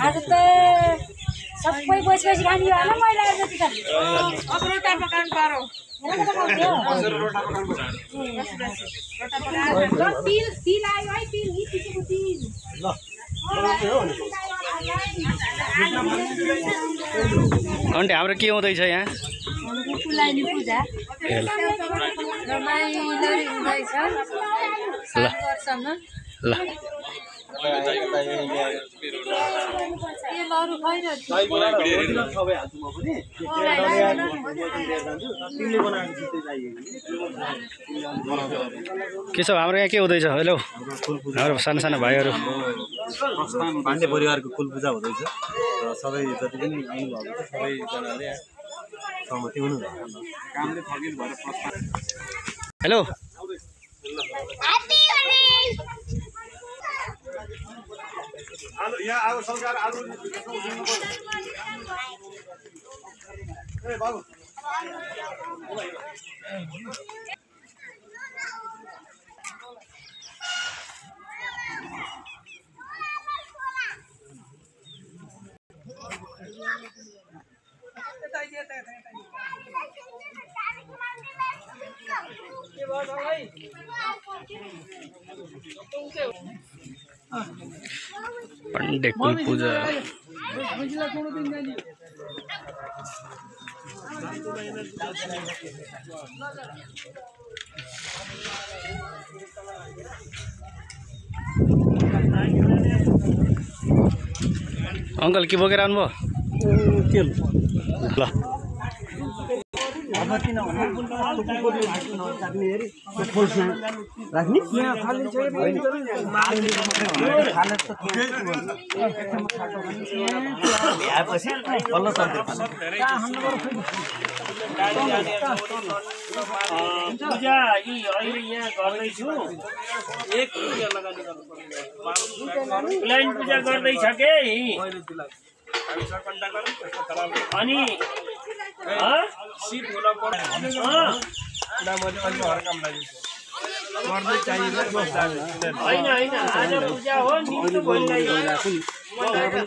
आज त सबै बसी खाने होला महिलाहरु जति छ अब रोटा पकाउनु पर्यो तिल आयो है तिल हिटिको तिल ल अन्टे हाम्रो के हुँदैछ यहाँ कुलाइनी पूजा रमाइलो हुँदैछ 7 वर्षसम्म ल के छ हाम्रो यहाँ के हुँदैछ हेलो हाम्रो सानो सानो भाइहरू पाण्डे परिवारको कुल पूजा हुँदैछ र सबै जति पनि आउनुभएको छ सबैजनाले सहमति हुनुभएको कामले थगित भएर प्रस्ताव हेलो आलु यहाँ आलु सरकार आलु ए बाबु पाण्डे कुल पूजा अंकल के बोकेर आउनु भयो ल पूजा यी अहिले यहाँ गर्दैछु एक लाइन पूजा गर्दैछ के अनि सिप हुन पर्छ होइन आज पूजा हो नि भइरहेको